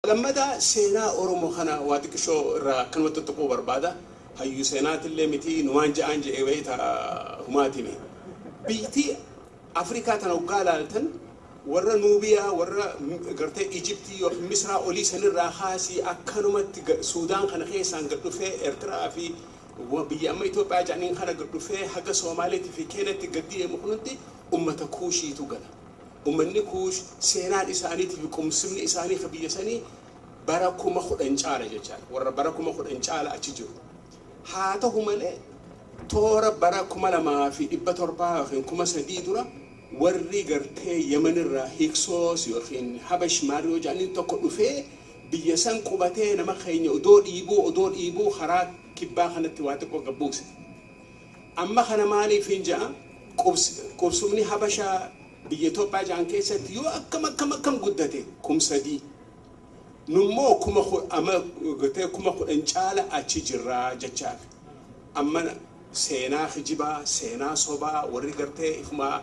Lammataa, seenaa Oromoo kana waa xiqqishoo irraa akkanumatti tuquu barbaada. Hayyuu seenaatillee miti, numaan ja'aan je'ee wayita humaatime. Biyyittii Afrikaa tana hoggaa ilaaltan, warra Nuubiyaa, warra gartee Ijiptii yookiin Misraa olii sanirraa kaasii akkanumatti Suudaan kana keessaan gad dhufee, Eertiraa fi biyya amma Itoophiyaa jedhaniin kana gad dhufee, haga Soomaaliitii fi Keenyatti gad deemu kunutti ummata Kuushiitu gala. Ummanni Kuush seenaan isaaniitii fi qumsimni isaanii ka biyya sanii bara 10,000 caala jechaadha. Warra bara 10,000 caala achi jiru. Haa ta'u malee, toora bara 2700 yookiin 3000 dura warri gartee Yemenirraa Hiksoos yookiin Habash Maariyoo jedhaniin tokko dhufee biyya san qubatee, nama keenya odoo dhiibuu karaa kibbaa kanatti waa xiqqoo gabbuuse. Amma kana maaliif hin ja'a? Qubsumni Habashaa biyya Itoophiyaa jedhan keessatti yoo akkam akkam akkam guddate 3000. Nummoo kuma ama gartee 10,000 caala achi jirraa jechaaf. Amma seenaa kijibaa, seenaa sobaa warri gartee ifuma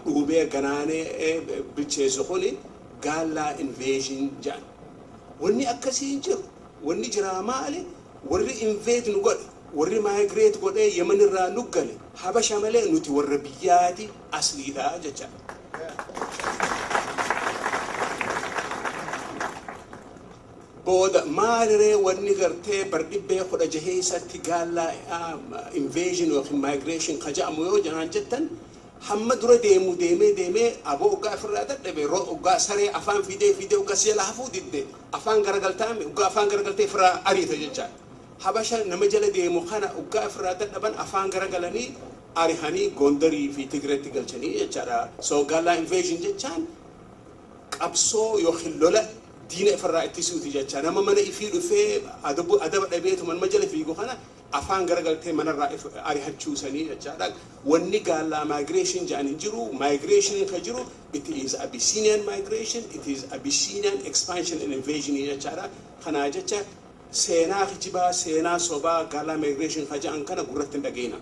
dhuubee ganaanee bilcheessu kuni Gaallaa invasion jedhan. Wanni akkasii hin jiru. Wanni jiraa maali? Warri invade nu godhe, warri migrate godhee Yemenirraa nu gale Habasha malee nuti warra biyyaati asliidha jechaadha. Booda maaliree wanni gartee bardhibbee 16tti Gaallaa invasion yookiin migration ka jedhamu yoo janaan jettan, hamma dura deemu deemee deemee aboo oggaa ofirraa dadhabe, oggaa saree afaan fidee fidee oggaa si jala hafuu didde afaan garagaltaame, oggaa afaan garagaltee ofirraa ariita jechaadha. Habasha nama jala deemu kana oggaa ofirraa dadhaban afaan garagalanii arihanii Gondarii fi Tigireetti galchanii jechaadha. So Gaallaa invasion jechaan qabsoo yookiin lola diina ifirraa ittisuuti jecha. Nama mana ifii dhufee adaba dhabeetu manuma jala fiigu kana afaan garagaltee manarraa arihachuusanii jechaadha. Wanni Gaallaa migration jedhan hin jiru. Migration ka jiru, it is Abyssinian migration, it is Abyssinian expansion and invasion jechaadha. Kanaa jecha seenaa kijibaa, seenaa sobaa Gaallaa migration ka jedhan kana gurratti hin dhageena.